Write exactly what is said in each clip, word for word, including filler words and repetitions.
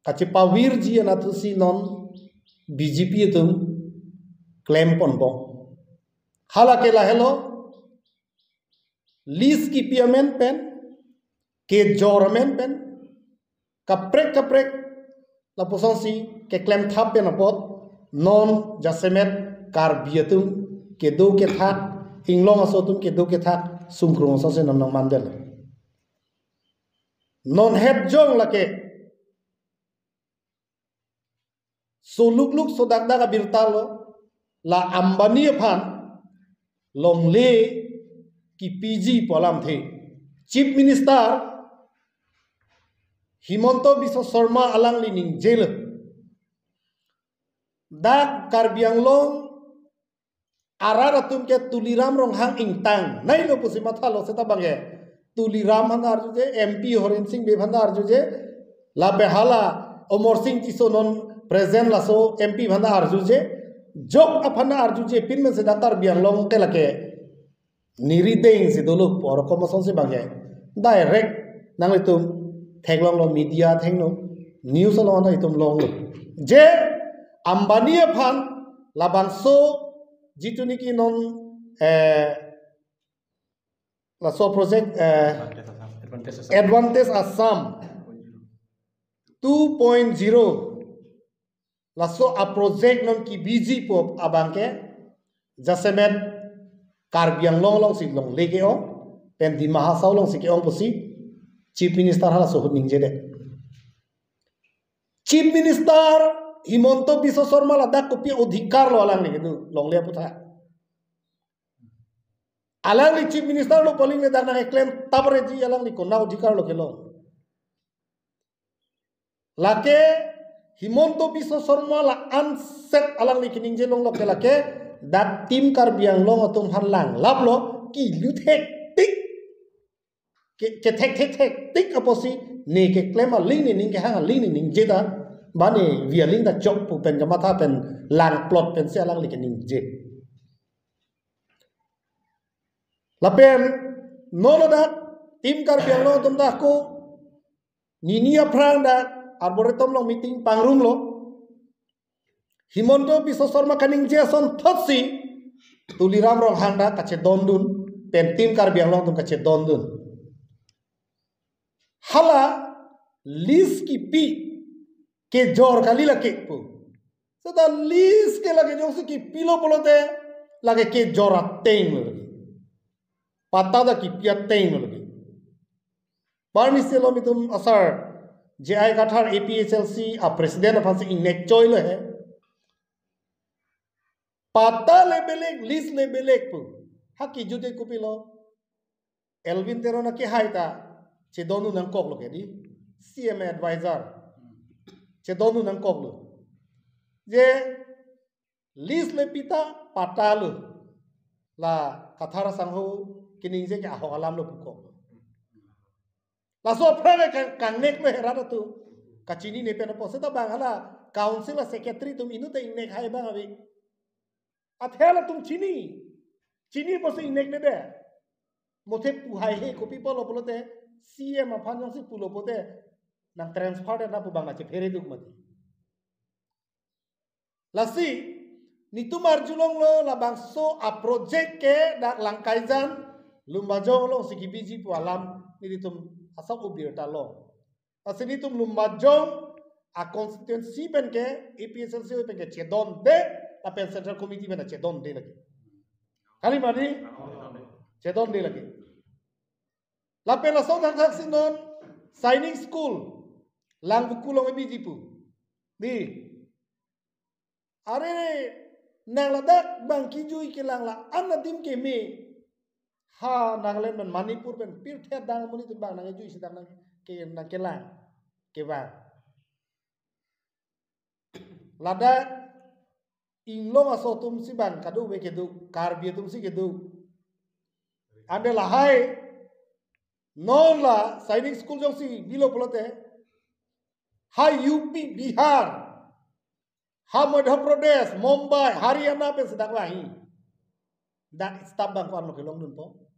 kachepavir ji anatthu si non B J P atum klem ponbom. Hala ke lahelo, list kipi amen pen, kejor amen pen, kaprek kaprek lapuson si keklem thap pen apot, non jasemet Karbi atum kedo kethak, inglong aso atum kedo kethak sungkrung aso si non nangmandel. Non het jong lake solukluk sodakdak abirta lo, la Ambani aphan longle kipiji pu alamthe Chief Minister Himanta Biswa Sarma alangli ningjelo. Dak Karbi Anglong arat atum ke Tuliram Ronghang ingtang nailo pusi mathalo seta bangke Tuliram aphan arjuje, M P Horen Sing Bey aphan arjuje, lapen hala Amarsing Tisso non present laso M P aphan arjuje, jok aphan arjuje, pinmen seta Karbi Anglong ke lake nirideng si dolo pu arokom ason si bangke direct nanglitum theklonglo, media thengno, news along itum longlo. Je Ambani aphan labangso jitu niki non, eh, laso project, eh, Advantage Assam. Advantage Assam two point zero. Laso a project non kipiji pu abangke jasemet Karbi Anglong along si longle ke-ong, pen Dima Hasao along si ke-ong pusi Chief Minister halaso ahut ningjedet. Chief Minister Himanta Biswa Sarma ladak kopi odhikar lo alangli kedo longle aphuthak? Alangli Chief Minister lo pu alangli dak nangklem tapre ji, alangli konat odhikar lo kelong? Lake Himanta Biswa Sarma la anset alangli keningje longlo ke lake dak Team Karbi Anglong atum aphan langlaplo, kilu thektik, ke, kethek thektik apotsi ne keklem aling ne ning, kehang aling ne ningje ta, ba ne vi aling ta chok pu pen kamatha pen langplot pensi alangli keningje. Lapen non ladak Team Karbi Anglong atum ta ako nini aphrang dak Arboretum along meeting pangrumlo. Himanta Biswa Sarma kaningje asonthotsi Tuliram Ronghang dak kachedondun, pen Team Karbi Anglong atum kachedondun. Hala list kipi kejor kali lake pu. Seta list ke lake jongsi kipilo pulote lake kejor ateng lo lake. Patta ta kipi ateng lo lake. Barni selo mitum asar J I Kathar A P H L C a president aphansi ingnek choilo he. Patta le belek, list le belek pu. Ha kijut ke kopilo? Elwin Teron akehai ta chedondun nangkoklo ke di, C M advisor. Chedondun nangkoklo. Je list le pita, patta lo. La Kathar asangho keningje ke ahok alam lo pukoklo. Laso aphrang ke kang-, kangneklo he rat atum. Kachinine pen apot seta bang hala council a secretary atum inut ta ingnek hai bang ave. Athe halatum chini. Chini apotsi ingnek ne de. Mothe pu haihe, kopi pulo pulote C M aphan jongsi pulo pulote nang transfer de na pu bang na chephere duk mati. Lasi netum arjulonglo labangso a project ke dak Langkaijan Lumbajong alongsi kipiji pu alam nelitum asap ubirta lo. Lasi netum Lumbajong a constituency pen ke A P H L C pen ke chedonde, lapen Central Committee pen chedonde lake. Kali mati? Chedonde lake. Lapen laso thakthak si non Sainik School Langvoku along kipiji pu. Di. Are, nang ladak bang kijui kelang la-an adim keme. Ha Nagaland pen Manipur pen pirthe adang amonit atum bang nangkijui si dak nang ke, nangkelang kevang. Ladak inglong aso atum si bang kadokave kedo, Karbi atum si kedo. Ante lahai non la Sainik School jongsi bilo pulote ha U P, Bihar, ha Madhya Pradesh, Mumbai, Haryana pensi dak vahi. Dak staff bang ko-anlo kelongdunpo?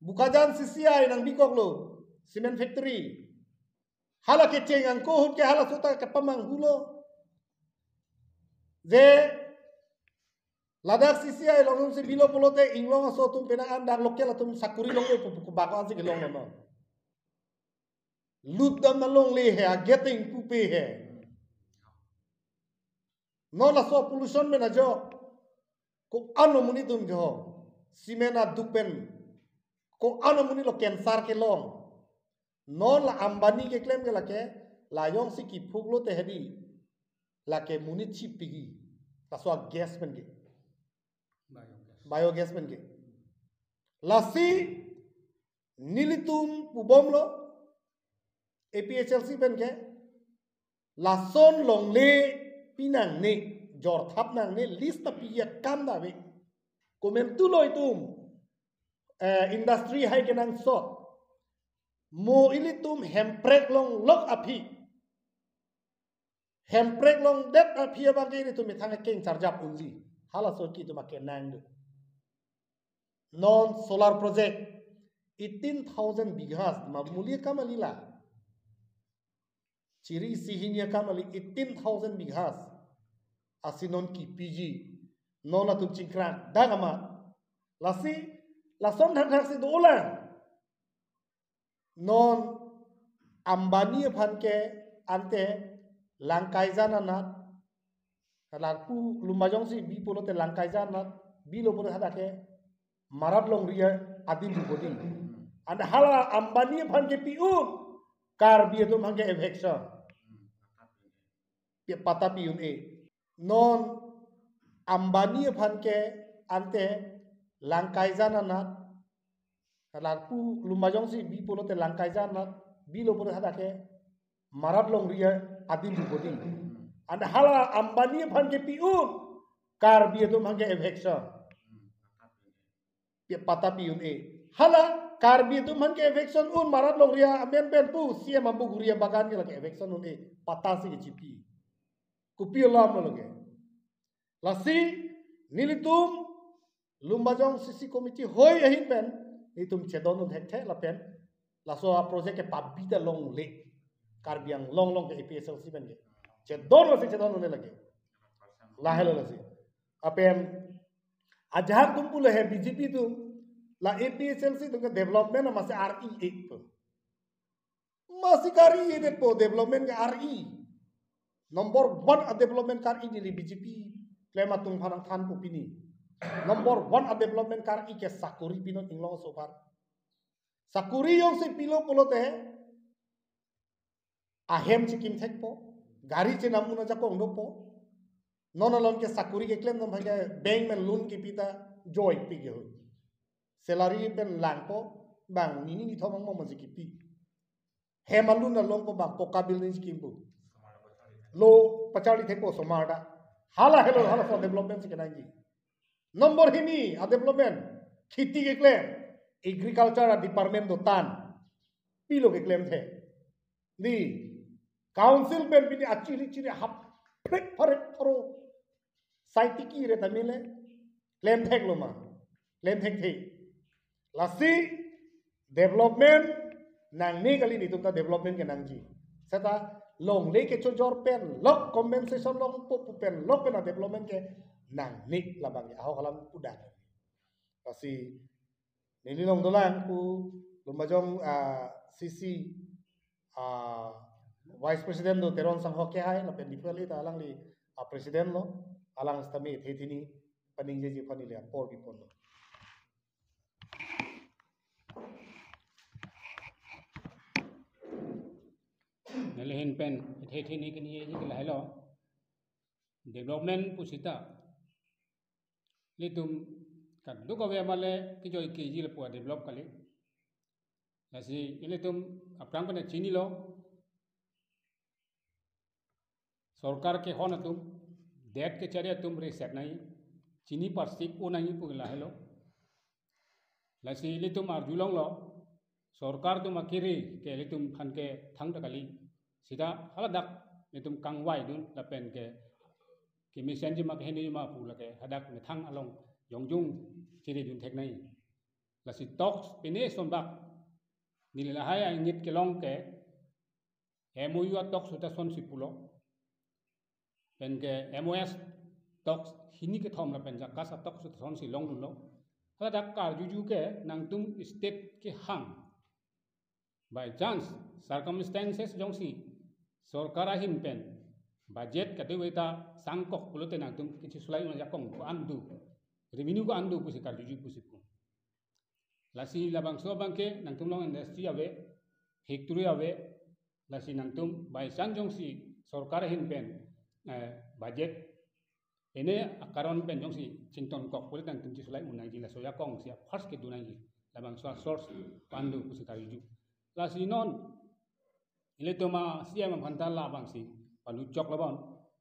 Bokajan C C I nangbikoklo, cement factory. Hala kecheng angko ahut ke halaso ta kepamanghulo. Je ladak C C I along si bilo pulote inglong aso atum penang an dak local atum sakuri longle pu pu bak ansi kelonglo non. Lut dam na longle he, ageteng pupe he. Non laso pollution pen ajok ko-an amonit atum kehong. Cement aduk pen ko-an amonit lo cancer kelong. Non la Ambani keklem ke lake, la jongsi kiphuk lote hedi, lake monit chipigi. Laso gas pen ke. Biogas. Biogas pen ke. Lasi nelitum pubomlo A P H L C pen ke, lason longle pinangne, jorthap nangne, lease ta pi akam ta ave. Komantulo itum, eh, industry hai kenangsot. Mo ilitum Hemprek longlok aphi. Hemprek longdet aphi abang ke ilitum methang keng charjap unji. Halaso ke itum akenang do. Non solar project eighteen thousand bighas, ma muli akam kali la. Chiri isi hini akam kali, eighteen thousand bighas. Asi non kipiji. Non atum chingkrak dak amat. Lasi, lason thakthak si dolang. Non Ambani aphan ke ante Langkaijan anat, lapu Lumbajong si bi pulote Langkaijan anat, bilo pulo hadak ke marat longri adim bodi. Ante hala Ambani aphan ke pi-un, Karbi atum aphan ke eviction. Pi-, patta pi-un-e. Non Ambani aphan ke ante Langkaijan anat, lapu Lumbajong si bi pulote Langkaijan anat, bilo pulo hadak ke marat longri adim bodi. Ante hala Ambani aphan ke pi-un, Karbi atum aphan ke eviction. Pi-, patta pi-un-e. Hala Karbi atum aphan ke eviction un, marat longri amen pen pu C M Ambu Guri abagan ke lake eviction un-e. Patta si kechipi. Kopi alam lo lake. Lasi nelitum Lumbajong C C committee hoi ahin pen nelitum chedondun thekthe lapen laso a project ke pabida longle. Karbi Anglong along ke A P H L C pen ke chedon lasi chedondun lake. Lahelo lasi. Lapen ajahak atum pulo he B J P atum la A P H L C atum ke development masi R E ek po. Masi kari-e detpo, development ke R E. Number one a development kari neli B J P klem atum aphan nangthanpo pini. Number one a development kari ke sakuri pinon inglong aso aphan. Sakuri jongsi pilo pulote ahem chikim thekpo, gari chenam un ajakong dopo. Non along ke sakuri keklem atum aphan ke bank pen loan kipi ta joipik ho. Salary pen langpo, bang nini nithom angbong masi kipi. Hem alun along ko bang poka building scheme pu. Lo pacharli thekpo osomar ta. Hala helo, halaso development si kenangji. Number hini a development, kheti keklem, agriculture a department dotan. Pilo keklem the. Di council pen pini achiri chiri hap prek parek paro. Sai tiki re tamile. Klem theklo ma. Klem thekthe. Lasi development nangne kali, nelitum ta development kenangji. Seta longle kechojor pen lok, compensation longpo pu pen lok pen a development kenangne labang ahok alam udah. Lasi neli along dolang pu Lumbajong, ah, C C, ah, Vice President do Teron Sangho kehai, lapen Diphu ali ta alangli, ah, President lo, alang sitame the thini paningjeji aphan neli apor biponlo. Neli ahin pen the thini keningjeji ke lahelo. Development pusita ilitum kadokave amale kejoikeji lapu a develop kali. Lasi ilitum aphrang pen chinilo, sorkar kehon atum, det kechari atum reset nai, chini parsik o nai pu lahelo. Lasi ilitum arjulonglo, sorkar atum akiri ke ilitum aphan ke thangta kali. Sita haladak ilitum kangvaidun lapen ke kemesenji ma kehenji ma pu lake hadak methang along jongjung chiridun thek nai. Lasi talks pine sonbak neli lahai a-ingit kelong ke M O U a-talks seta sonsi pulo. Penke M O S talks hini kethom lapen JACAS a-talks seta sonsi longdunlo. Hala dak karjuju ke nangtum state kehang. By chance, circumstances jongsi sorkar ahin pen budget kadokave ta sangkok pulote nangtum kechisulai un ajakong ko-an do, revenue ko-an do pusi karjuju pusi pu. Lasi labangso abangke nangtum along industry ave, factory ave, lasi nangtum by chance jongsi sorkar ahin pen, eh, budget ene akaron pen jongsi chingtonkok pulote nangtum chisulai un nangji, laso ajakong si first kedo nangji. Labangso a-source ko-an do pusi karjuju. Lasi non ilitum a-C M aphan ta labangsi palu chok labon,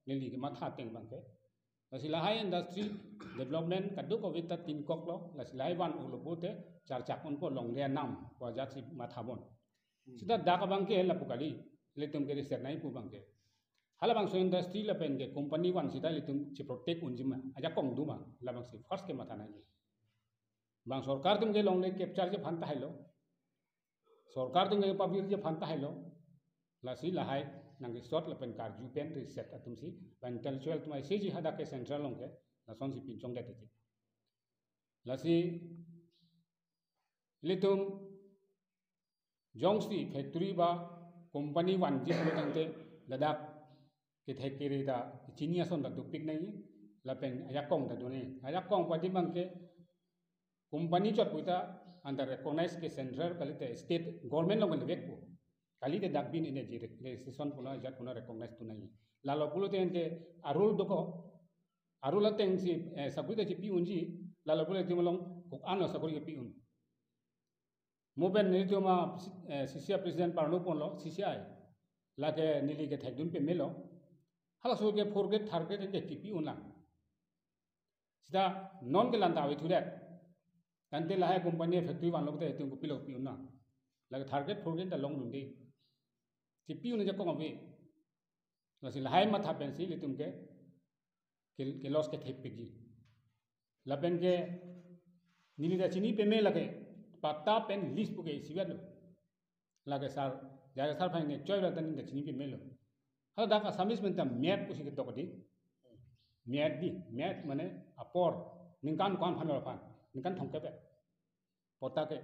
neli kematha ateng abangke. Lasi lahai industry development kadokave ta tinkoklo, lasi lahai van-olo pulote charchak unpo, longri anam pu ajatsi mathabon. Hmm. Seta dak abangke lapu kali, ilitum ke reset nai pu abangke. Halabangso industry lapen ke company van seta ilitum chi-protect unji ma, ajakong do ma, labangsi first kematha nangji. Bang sorkar atum ke longle capture ji aphan tahai lo. Sorkar atum ke pavirji aphan tahai lo. Lasi lahai nangkesot lapen karju pen reset atumsi, bang intellectual atum aisiji hadak ke central along ke, lasonsi pinchongdet titi. Lasi ilitum jongsi factory ba company vanji pulo tangte ladak kethek kere ta chini ason ta dopik nangji, lapen ajakong ta do nangji. Ajakong padi abangke company chot pu ta anta recognize ke central kalite state government along le vekpo. Kalite dak bin ene ji reg-, registration puna ajat puna recognize tu nangji. Lalo pulote ante a-rule doko, a-rule atengsi, eh, sakori ta chipi unji, lalo pulote ilitum along kok-an lo sakori kepi un. Mo pen nelitum a, eh, C C I president parno ponlo, C C I. Lake neli kethekdun pamelo. Halaso ke fourth grade, third grade ante kepi unlang. Seta non ke lanta ave thudet. Tangte lahai company factory vanlo te ilitum kopilo kepi un na. Lake third grade, fourth grade ta longdunde. Kepi un ajakong ave. Lasi lahai matha pensi ilitum ke, ke, ke-loss kethepikji. Lapen ke neli ta chini pame lake patta pen lease pu ke isivet lo. Lake sir, jaya sir aphan ne choi la ta neli ta chini pamelo. Hala dak Assamese pen ta myat pusi ketok di. Myat di, myat mane apor. Ningkan ko-an aphan lo aphan. Ningkan thomkep. Patta ke.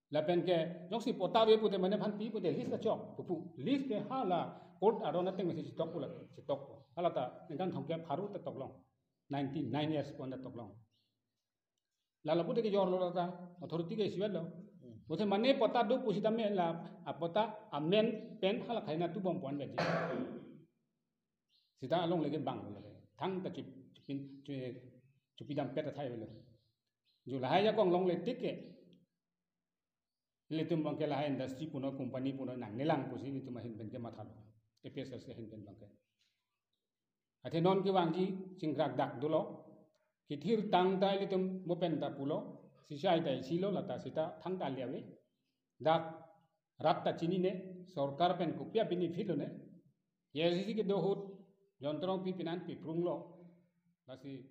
Lapen ke, jongsi patta ave pute mane aphan pi pute lease ta chok, pupu. Lease ke hala court aron ateng mesi chitok pu la, chitok pu. Hala ta, ningkan thomkep pharo ta toklong. Ninety-nine years pon ta toklong. Lalo pute kejor lo ta, authority ke isivet lo. Hmm. Pute mane patta do pusitame la, a patta amen pen hala khai nangtubom pon gaji. Seta alongle ke bang lo lake. Thangta chup-, chupin, chu-, chupidam pet athai lo. Ju lahai ajakong longle tik ke. Ilitum abangke lahai industry puno, company puno nangnelang pusi ilitum ahin pen kemathalo. A P H L C ahin pen abangke. Athe non kevangji chingkrak dak dolo. Kethir tangta ilitum mo pen ta pulo. C C I ta isilo lata seta thangta liavi. Dak rat ta chinine, sorkar pen kopi a-benefit lone. K A C C kedo ahut, John Terangpi pinan piprunglo. Lasi